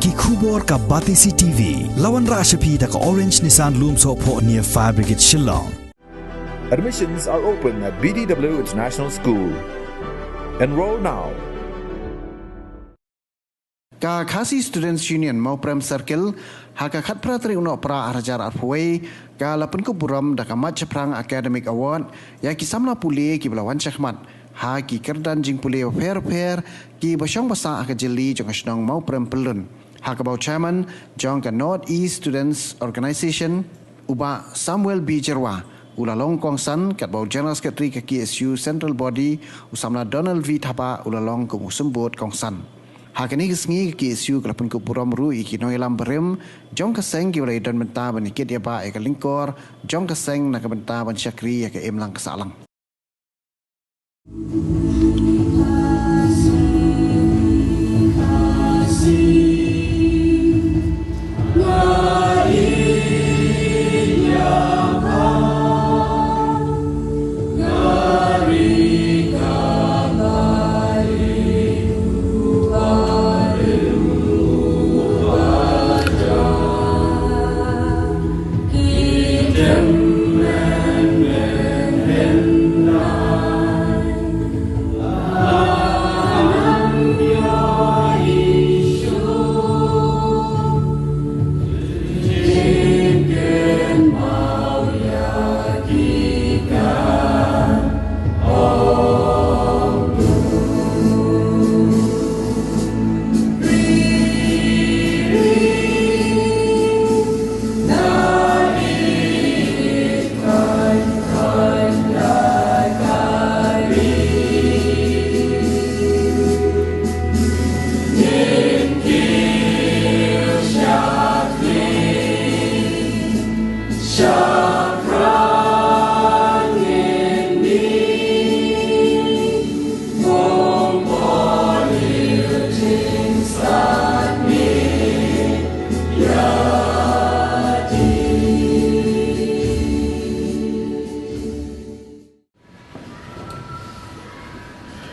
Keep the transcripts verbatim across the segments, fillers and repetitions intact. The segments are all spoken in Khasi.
Ki khubor ka Batesi T V. La wanrah sha phi da ka Orange Nissan Lumsohphoh near Fire Brigade Shillong. Admissions are open at B D W International School. Enroll now. Ka Khasi Students Union Mawprem Circle, ha ka khatphra tarik u Nohprah arhajar arphew wei, ka la pynkup burom da ka Mait Shaphrang Academic Award ïa ki samla pule kiba la wan shakhmat ha ki kyrdan jingpule bapher bapher kiba shong basah ha ka jylli jong ka shnong Mawprem Pyllun. Ha kaba u Chairman jong ka North East Students Organisation, u Bah Samuel B Jyrwa, u la long kongsan, katba u General Secretary ka K S U Central Body, u samla Donald V Thapah, u la long kum u symbud kongsan. Ha kane ka sngi ka K S U ka la pynkup burom ruh ïa ki nongïalam barim jong ka seng kiba la ïadon bynta ban ïakit ïabah ïa ka lyngkor jong ka seng na ka bynta ban shakri ïa ka imlang ka sahlang.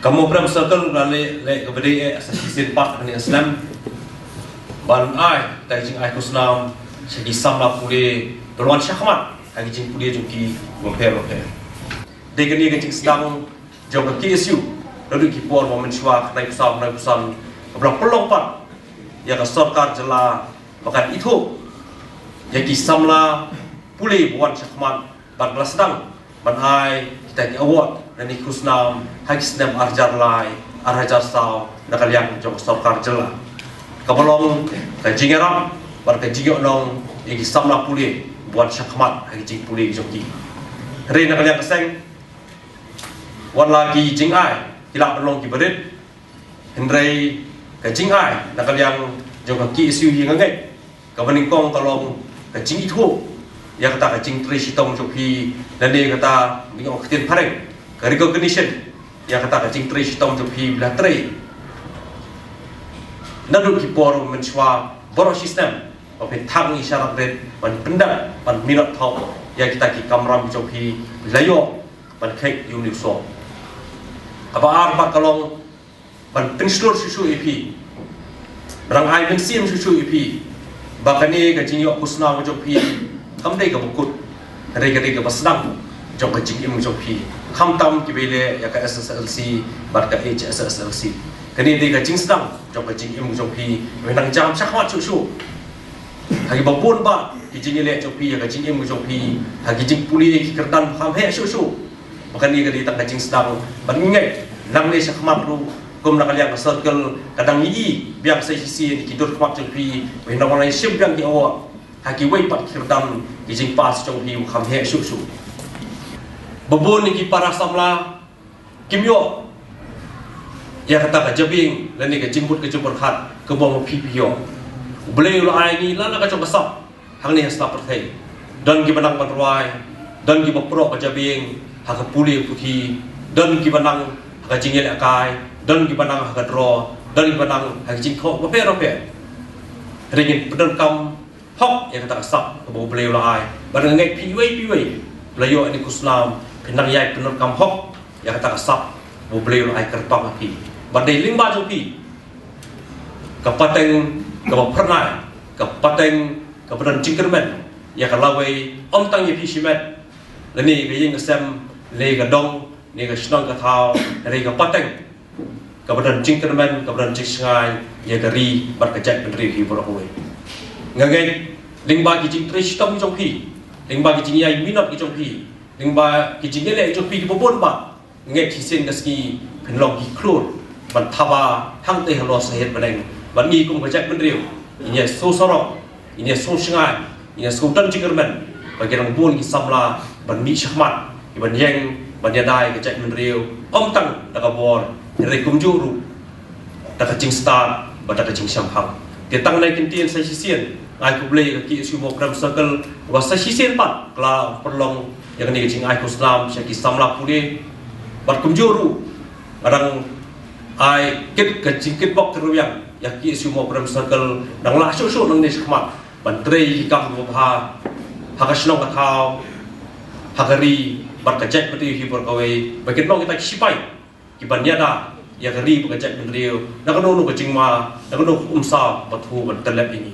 Ka Mawprem Circle la leh, leh kaba dei eh sa shisien pat hangne ha snem ban ai ka jingai khusnam sha ki samla pule ba la wan shakhmat ha ki jingpule jong ki bapher bapher. Dei kane ka jingsdang jong ka K S U naduh ki por ba mynshuwa khyndai phew saw khyndai phew san, kaba la pynlong pat ïa ka sorkar jylla ba kan ithuh ïa ki samla pule ba wan shakhmat, bad la sdang ban ai kita ki award lane khusnam ha ki snem arhajar lai, arhajar saw na ka liang jong ka sorkar jylla, kaba long ka jingïarap bad ka jingïohnong ïa ki samla pule ba wan shakhmat ha ki jingpule jong ki. Hynrei na ka liang ka seng, wat la ki jingai ki lah ban long kiba rit, hynrei ka jingai na ka liang jong ka K S U hi nga ngeit kaba nyngkong ka long ka jingithuh ïa kata ka jingtrei shitom jong phi, lane kata ba ngi ong ha ka ktien phareng ka recognition ïa kata ka jingtrei shitom jong phi ba la trei naduh ki por mynshuwa baroh shi snem, ba phi thang ïa ki sharad rit ban pyndep, ban minot thok ïa kita ki kamram jong phi ba la ïoh ban kheit ïa u nongsoh. Kaba ar pat ka long ban pynshlur shuh shuh ïa phi, ban ai mynsiem shuh shuh ïa phi ba kane ka jingïoh khusnam jong phi kam dei kaba kut, hynrei ka dei kaba sdang jong ka jingim jong phi, khamtam kiba ïaleh ïa ka S S L C bad ka H S S L C. Kane dei ka jingsdang jong ka jingim jong phi ba nang jam shakhmat shuh shuh ha kiba bun bah ki jingïaleh jong phi ïa ka jingim jong phi ha ki jingpule ki kyrdan ba kham heh shuh shuh. Ba kane ka dei tang ka jingsdang, bad ngi ngeit nangne shakhmat ruh kum na ka liang ka circle ka dang ïohi biang sa shisien ïa ki dur khmat jong phi ba nang wan ai shim biang ki award ha kiwei pat ki kyrdan, ki jingpass jong phi ba kham heh shuh shuh. Ba bun ïa ki para samla kim ïoh ïa kata ka jabieng lane ka jingmut ka jingpyrkhat kaba ma phi phi ïoh. U Blei u la ai ngi lada ka jong ka sap hangne ha sla pyrthei. Don kiba nang ban rwai, don kiba proh ka jabieng ha ka pule puthi, don kiba nang ha ka jingïalehkai, don kiba nang ha ka draw, don kiba nang ha ka jingthoh bapher bapher. Hynrei ngin pyndonkam hok ïa kata ka sap kaba U Blei u la ai. Bad nga ngeit phi iwei pa iwei ba la ïoh ïa kane ka khusnam, phin nang ïai pyndonkam hok ïa kata ka sap ba U Blei u la ai kyrpang ha phi. Bad dei lyngba jong phi ka pateng kaba phyrnai, ka pateng, kaba don jingkyrmen ïa ka lawei, ym tang ïa phi shimet, lane ka ïing ka sem, lane ka dong, lane ka shnong ka thaw, lane ka pateng, kaba don jingkyrmen, kaba don jingshngaiñ ïa ka ri bad ka jaitbynriew hi baroh kawei. Nga ngeit lyngba ki jingtrei shitom jong phi, lyngba ki jingïai minot ki jong phi, lyngba ki jingïaleh jong phi kiba bun bha, nga ngeit shisien ka sngi phin long ki khlur ban thaba hangtei halor sahied bneng, bad ngi kum ka jaitbynriew ngin ïa sngewsarong, ngin ïa sngewshngaiñ, ngin ïa sngewdon jingkyrmen ba kin long bun ki samla ban mih shakhmat, ki ban ïeng ban ïada ïa ka jaitbynriew, ym tang da ka bor, hynrei kumjuh ruh da ka jingstad bad da ka jingshemphang. Te tang na ki ktien sa shisien, nga ai khublei ïa ka K S U Mawprem Circle, ba sa shisien pat ka la pynlong ïa kane ka jingai khusnam sha ki samla pule, bad kumjuh ruh nga dang ai kit ka jingkitbok kyrwiang ïa ka K S U Mawprem Circle, dang lah shuh shuh nangne shakhmat ban trei ïa ki kam kiba bha ha ka shnong ka thaw, ha ka ri bad ka jaitbynriew hi baroh kawei, ba kin long kita ki sipai ki ban ïada ïa ka ri bad ka jaitbynriew na kano kano ka jingma, na kano kano ka umsaw ba thuh ban tyllep ïa ngi.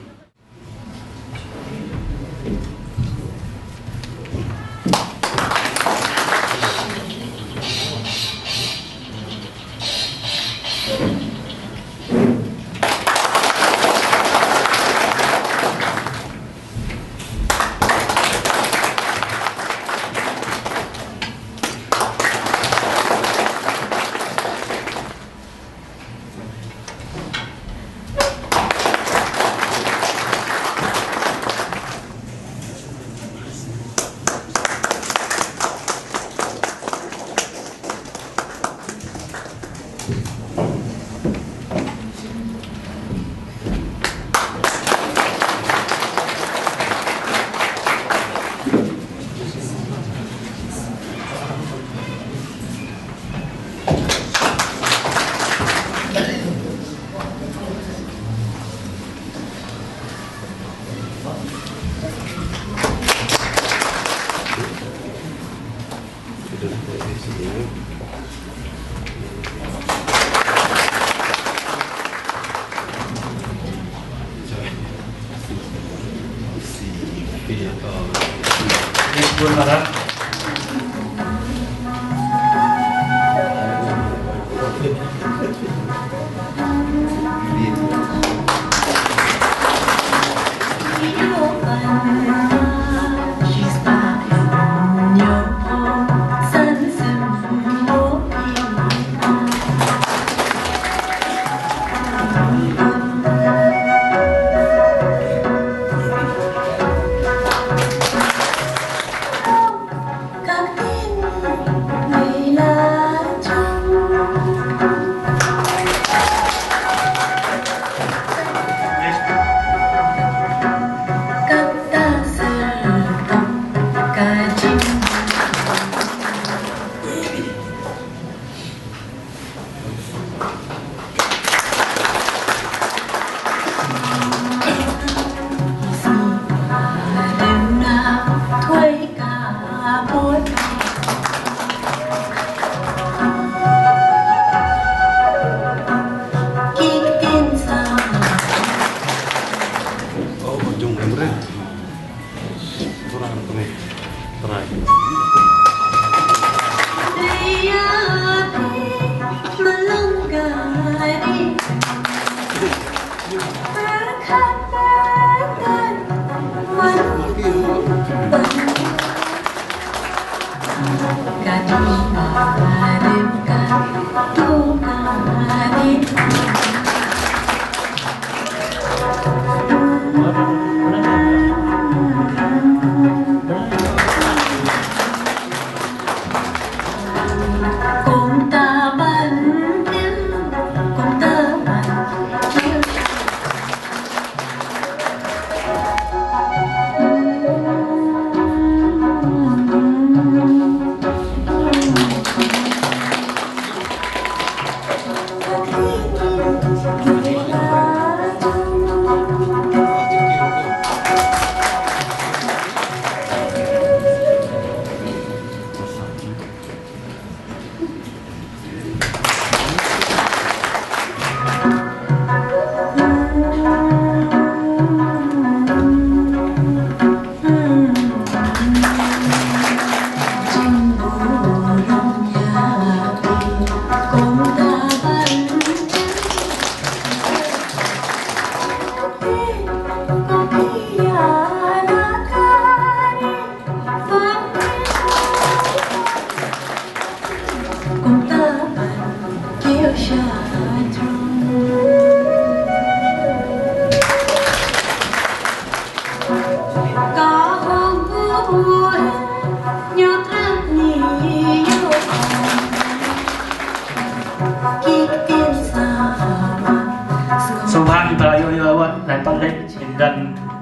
Sngewbha ïa ba la ïoh ïoh award, nai pat leit. Ynda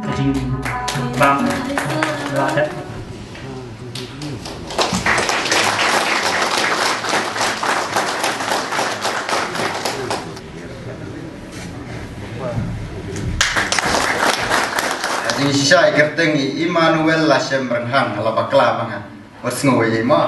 ka jingbam la dep. Jingshisha ïa kyrteng i Emmanuel Lashem Rynghang, ha la bakla ma nga. Wat sngew ïa i ma.